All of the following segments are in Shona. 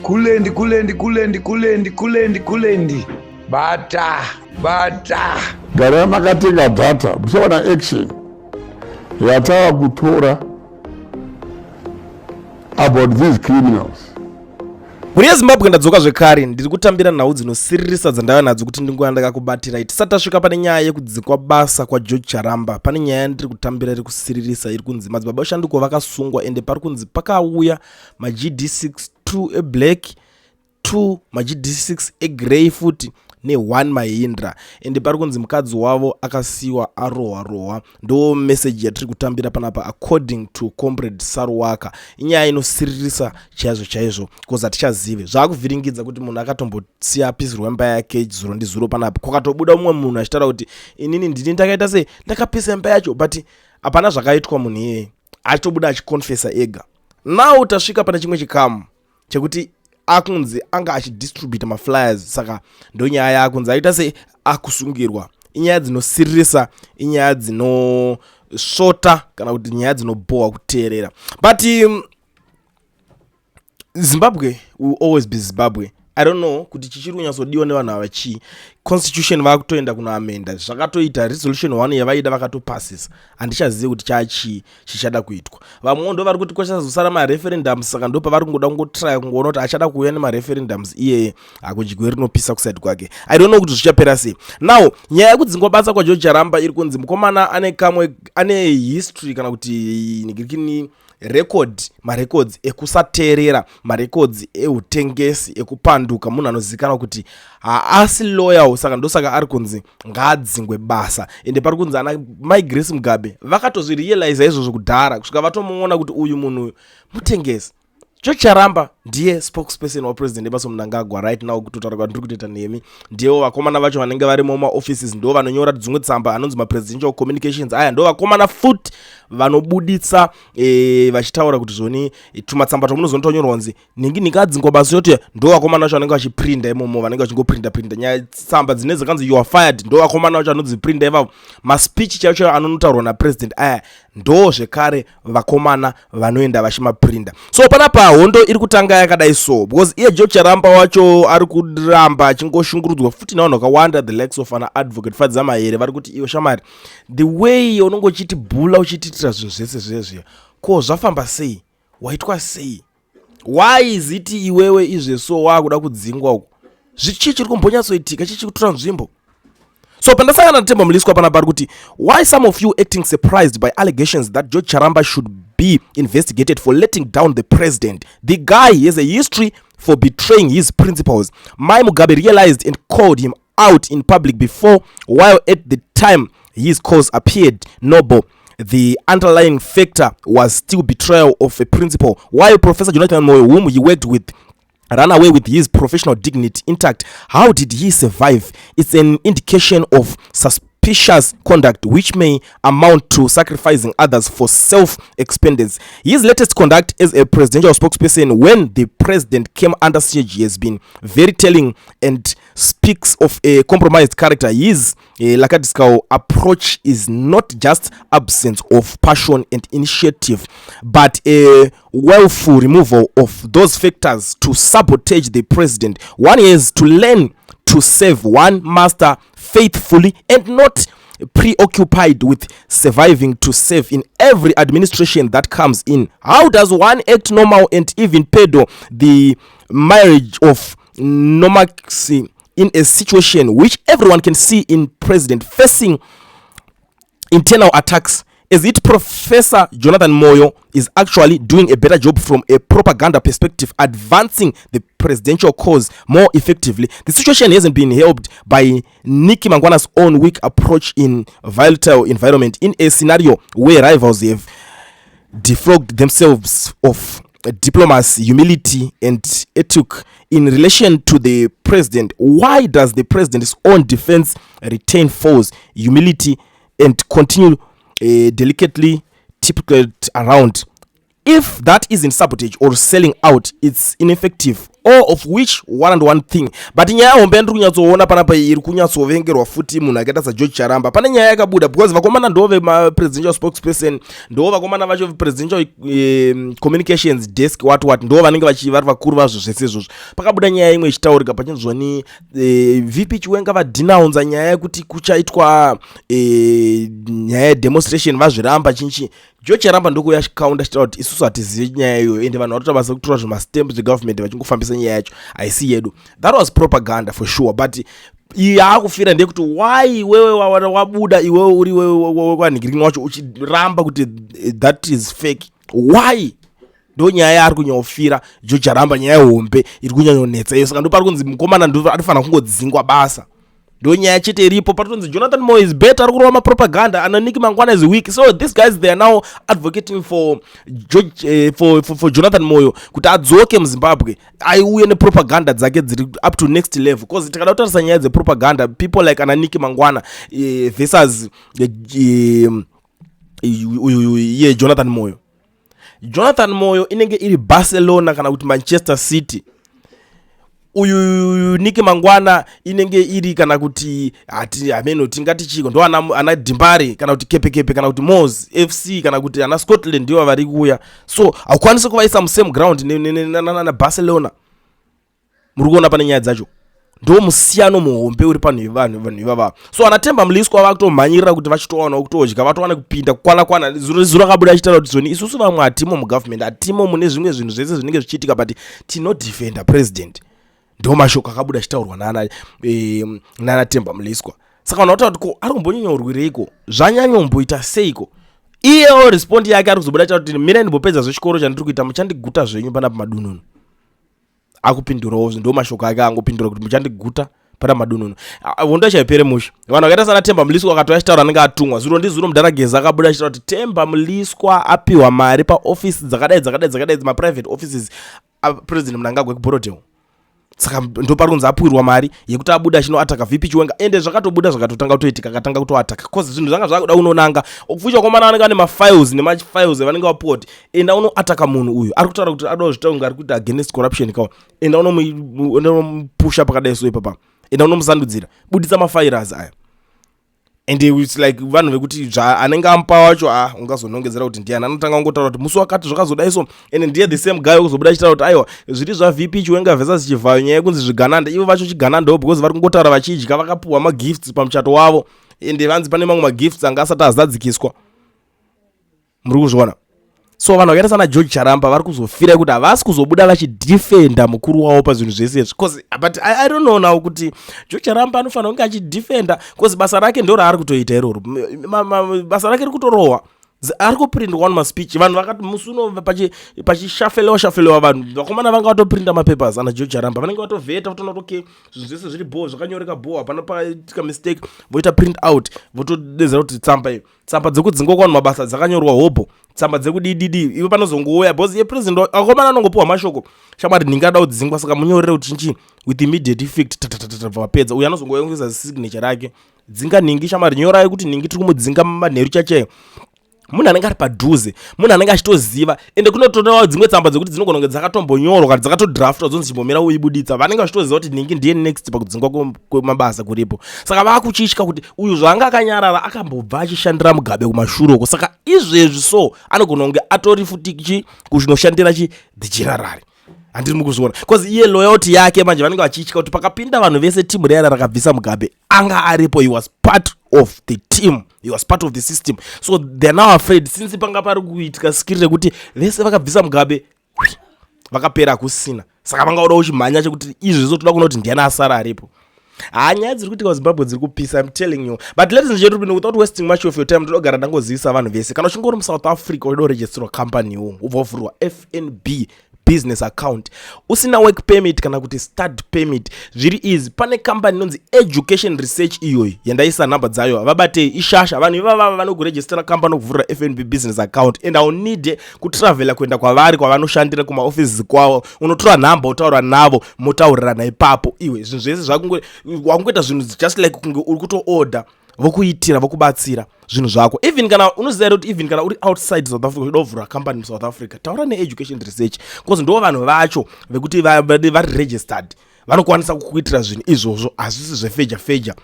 Kulendi, kulendi, kulendi, kulendi, kulendi, kulendi. Bata, bata. Garai makatenga data muchaona action yatava kutora about these criminals. Mhuri yeZimbabwe, ndadzoka zvekare. Ndiri kutambira nhau dzinosiririsa dzandava nadzo kuti ndinguva ndakakubatirai. Tisati tasvika pane nyaya yekudzikwa basa kwaGeorge Charamba, pane nyaya yandiri kutambira iri kusiririsa, iri kunzi Madzibaba Shanduko vakasungwa, ende pari kunzi pakauya maGD6 2 eblack, 2 maGD6 egrey futi ne1 Mahindra, ende pari kunzi mukadzi wavo akasiyiwa arohwa rohwa. Ndo meseji yatiri kutambira panapa according to Comrade Saruwaka. Inyaya inosiririsa chaizvo chaizvo, because hatichazive zvaakuvhiringidza kuti munhu akatombosiya apisirwa imba yake zuro ndizuro panapa, kwakatobuda mumwe munhu achitaura kuti inini ndini ndakaita sei, ndakapisa imba yacho, but hapana zvakaitwa. Munhu iyeye achitobuda achiconfessa ega. Now tasvika pane chimwe chikamu chekuti akunzi anga achidistributa maflyers, saka ndonyaya yakunzi aita sei, akusungirwa. Inyaya dzinosiririsa, inyaya dzinosvota, kana kuti nyaya dzinobhohwa kuteerera, but Zimbabwe will always be Zimbabwe. I don't know kuti chichiri kunyatsodiwa nevanhu ava chii. Constitution vakutoenda kunoamenda, zvakatoita resolution 1 yavaida vakatopasisa. Handichazivi kuti chachii chichada kuitwa. Vamwewo ndo vari kuti kwachazosara mareferendums, saka ndo pavari kungoda kungotraya kungoona kuti achada kuuya nemareferendums iyeye hakudyiwe rinopisa kuside kwake. I don't know kuti zvichapera sei. Now nyaya yekudzingwa basa kwaGeorge Charamba iri kunzi mukomana ane kamwe, ane history, kana kuti nigirikini record, marecords ekusateerera, marecords eutengesi, ekupanduka. Munhu anozivikanwa kuti haasi loyal, saka ndosaka ari kunzi ngaadzingwe basa. Ende pari kunzi ana Mai Grace Mugabe vakatozvirealiza izvozvo kudhara, kusvika vatomuona kuti uyu munhu mutengesi. George Charamba ndiye spokesperson waPresident Emmerson Mnangagwa right now. Kutotaura kwandiri kutoita nemi, ndivo vakomana vacho vanenge varimo mumaoffices, ndo vanonyora dzimwe tsamba anonzi mapresidential communications aya. Ndo vakomana futi vanobuditsa vachitaura kuti zvoni tumatsamba twamunozonotonyorwa kunzi ningi ningadzingwa basa yoti, ndo vakomana vacho vanenge vachiprinda imomo, vanenge vachingoprinda prinda nyaya tsamba dzine dzakanzi "You are fired". Ndo vakomana vacho vanodziprinda ivavo. Maspeech chaicho chaiwo anonotaurwa napresident aya, ndo zvekare vakomana vanoenda vachimaprinda. So panapa hondo iri kutanga yakadai so, because iye George Charamba wacho ari kuramba achingoshungurudzwa futi nevanhu vakawanda, the likes of ana Advocate Fadza Mahere. Vari kuti, "Iwe shamari, the way unonge uchiti bhula, uchitiitira zvinhu zvese zvezviya, ko zvafamba sei? Waitwa sei? Why is it iwewe izveso waakuda kudzingwa uku? Zvichii chiri kumbonyatsoitika? Chii chiri kutora nzvimbo?" So pandasangana naTemba Mliswa panapa, ari kuti, "Why some of you acting surprised by allegations that George Charamba should be investigated for letting down the president? The guy has a history for betraying his principles. Mai Mugabe realized and called him out in public before. While at the time his cause appeared noble, the underlying factor was still betrayal of a principle. While Professor Jonathan Moyo, whom he worked with, run away with his professional dignity intact, how did he survive? It's an indication of suspicious conduct which may amount to sacrificing others for self expendence. His latest conduct as a presidential spokesperson when the president came under siege has been very telling and speaks of a compromised character. His lackadaisical approach is not just absence of passion and initiative, but a willful removal of those factors to sabotage the president. One is to learn to serve one master faithfully and not preoccupied with surviving to serve in every administration that comes in. How does one act normal and even peddle the marriage of normalcy in a situation which everyone can see in president facing internal attacks, as it Professor Jonathan Moyo is actually doing a better job from a propaganda perspective, advancing the presidential cause more effectively? The situation hasn't been helped by Nicky Mangwana's own weak approach in volatile environment. In a scenario where rivals have defrauded themselves of diplomacy, humility and ethic in relation to the president, why does the president's own defense retain false humility and continue delicately tiptoed around? If that isn't sabotage or selling out, it's ineffective." All of which one and one thing. But nyaya hombe yandiri kunyatsoona panapa iri kunyatsovengerwa futi munhu akaita saGeorge Charamba. Pane nyaya yakabuda because vakomana ndo vemapresidential spokesperson, ndo vakomana vacho presidential communications desk, what what, ndo vanenge vari vakuru vazvo zvese izvozvo. Pakabuda nyaya imwe ichitaurika pachinzwani VP Chiwenga vadenounza nyaya yekuti kuchaitwa nyaya yedemonstration, vazviramba chinchi. George Charamba ndokuuya achikaunda achitaura kuti isusu hatizivi nyaya iyoyo, ende vanhu varikuita basa rekutora zvemastamp zvegovernment vachingofambisa nyaya yacho, haisi yedu. That was propaganda for sure, but iyi yaakufira ndeyekuti why iwewe wabuda, iwewe uri wekwanhikirini wacho, uchiramba kuti that is fake? Why? Ndo nyaya yaari kunyanyofira George Charamba, nyaya hombe iri kunyanyonetsa iyo. Saka ndo pari kunzi mukomana anofanira kungodzingwa basa. Ndo nyaya chete iripo. Paritonzi Jonathan Moyo is better, ari kurova mapropaganda, anaNick Mangwana is weak. So these guys, they are now advocating for George, for Jonathan Moyo kuti adzoke muZimbabwe, aiuye nepropaganda dzake dziri up to next level, because tikada kutarisa nyaya dzepropaganda, people like anaNick Mangwana versus uyu iye Jonathan Moyo, Jonathan Moyo inenge iri Barcelona kana kuti Manchester City. Uyu Nick Mangwana inenge iri kana kuti hati hameno tingati chiko, ndo ana DeMbare kana kuti Kepekepe kana kuti Mos FC kana kuti ana Scotland, ndivo vari kuuya. So haukwanisi kuvaisa musame ground naBarcelona. Muri kuona pane nyaya dzacho, ndo musiyano muhombe uri panhu vanhu ivava. So ana Temba Mliswa vakutomhanyirira kuti vachitowanawo kutodya, vatowana kupinda kukwana kwana. Zuro akabuda achitaura kuti zoni isusu vamwe hatimo mugovernment, hatimo mune zvimwe zvinhu zvese zvinenge zvichiitika, but tinodefenda president. Ndo mashoko akabuda achitaurwa nana Temba Mliswa. Saka vanhu vataura kuti ko ari kumbonyanya urwireiko, zvanyanyomboita seiko? Iyewo response yake ari kuzobuda achitaura kuti mirai ndimbopedza zvechikoro chandiri kuita, muchandiguta zvenyu panapa madununu. Akupindurawo, ndo mashoko ake angopindura kuti muchandiguta pana madununu. Hondo yachaipere mushe. Vanhu vakaita sana Temba Mliswa akatouya achitaura anenge atumwa. Zuro ndizuro mudhara Geza akabuda achitaura kuti Temba Mliswa apiwa mari paofisi dzakadai dzakadai dzakadai, maprivate offices aPresident Mnangagwa ekuBorrowdale. Saka ndo pari kunzi apiwirwa mari yekuti abuda achinoataka VP Chiwenga. Ende zvakatobuda, zvakatotanga kutoitika, akatanga kutoataka cause zvinhu zvanga zvakuda kunonanga fucha komana anenge ane mafiles nemafiles avanenge vapuwa kuti enda unoataka munhu uyu ari kutaura kuti ada kuzvita kunge ari kuita against corruption kawa. Enda unomupusha pakadai so ipapa, enda unomusandudzira, buditsa mafiles aya. And it's like vanhu vekuti zva anenge amupa wacho, a ungazonongedzera kuti ndiani anotanga kungotaura kuti musi wakati zvakazodai so. And ndiye the same guy wekuzobuda achitaura kuti aiwa, zviri zvaVP Chiwenga versus Chivhayo, nyaya yekunzi zvigananda, ivo vacho chiganandawo because vari kungotaura vachidya, vakapuhwa magifts pamuchato wavo, ende vanzi pane mamwe magifts anga asati azadzikiswa. Muri kuzviona? So vanhu vakaita sana George Charamba vari kuzofira kuti havasi kuzobuda vachidefenda mukuru wavo pazvinhu zvese izvi, cause but I don't know now kuti George Charamba anofanira kunge achidefenda, cause basa rake ndo raari kutoita iroro. Basa rake riri kutorohwa, ari kuprindwa one maspeech. Vanhu vakati musi uno pachishafelewa shafelewa, vanhu vakomana vanga vatoprinda mapapers ana George Charamba, vanenge vatovheta, vatoona kuti okay, zvinhu zvese zviri bho, zvakanyoreka bho, hapana paitika mistake. Voita print out, votodezera kuti tsamba iyo, tsamba dzekudzingwa kwanhu mabasa dzakanyorwa hobho, tsamba dzekudididi ivo panozongouya, because iye president akomana anongopiwa mashoko, shamwari ndingada kudzingwa, saka munyorere kuti chinchi with immediate effect, tatatata, vapedza. Uyo anozongouya kuisa signature rake, dzinga nhingi, shamwari nyorai kuti nhingi tiri kumudzinga manheru chachayo. Munhu anenge ari padhuze, munhu anenge achitoziva. Ende kunotonewa dzimwe tsamba dzekuti dzinogona kunge dzakatombonyorwa kana dzakatodraftwa, dzonzi chimbomira uibuditsa. Vanenge vachitoziva kuti nhingi ndiye next pakudzingwa kwemabasa kuripo. Saka vakuchitya kuti uyu zvaanga akanyarara, akambobva achishandira Mugabe kumashure uko, saka izvezvi so anogona kunge atori futi chi kuchinoshandira chi the general. Handiri mukuzviona? Because iye loyalty yake manje, vanenge vachitya kuti pakapinda vanhu vese, timu riyana rakabvisa Mugabe, anga aripo. He was part of the team, he was part of the system. So they are now afraid, since panga pari kuitika skiri rekuti vese vakabvisa Mugabe vakapera, kusina. Saka vanga voda kuchimhanya chekuti izvezvo toda kuona kuti ndiani asara aripo. Haa, nyaya dziri kuitika kuZimbabwe dziri kupisa, I'm telling you. But ladies and gentlemen, without wasting much of your time, ndinogara ndangozivisa vanhu vese, kana uchinge uri muSouth Africa, uchida kuregisterwa company iwo, ubva wavhurwa FNB business account, usina work permit kana kuti study permit, zviri easy. Pane company inonzi Education Research, iyoyi yandaisa nhamba dzayo, vabatei, ishasha vanhu ivavava vanokurejistera company, okuvhurira FNB business account, and haunide kutravhela kuenda kwavari kwavanoshandira kumaofisi kwavo. Unotora nhamba, wotaura navo, motaurirana ipapo. Iwe zvinhu zvese wakungoita zvinhu just like kunge uri kutoorder. Vokuitira, vokubatsira zvinhu zvako. Even kana unoziva here kuti even kana uri outside South Africa, uchida kuvhura company muSouth Africa, taura neEducation Research, because ndo vanhu vacho vekuti vari registered, vanokwanisa kukuitira zvinhu izvozvo. Hazvisi zvefeja feja,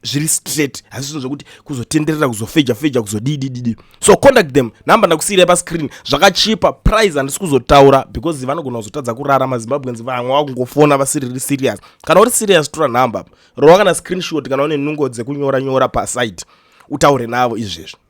zviri straight. Hazvisi zvinhu zvekuti kuzotenderera, kuzofeja feja, kuzodidididi. So contact them, namba ndakusiyirai pascreen. Zvakachipa, price handisi kuzotaura because vanogona kuzotadza kurara maZimbabweans. Vamwe vakungofona vasiriri serious. Kana uri serious, tora nhamba, rova kana screenshot kana une nungo dzekunyora nyora pasite, utaure navo izvezvi.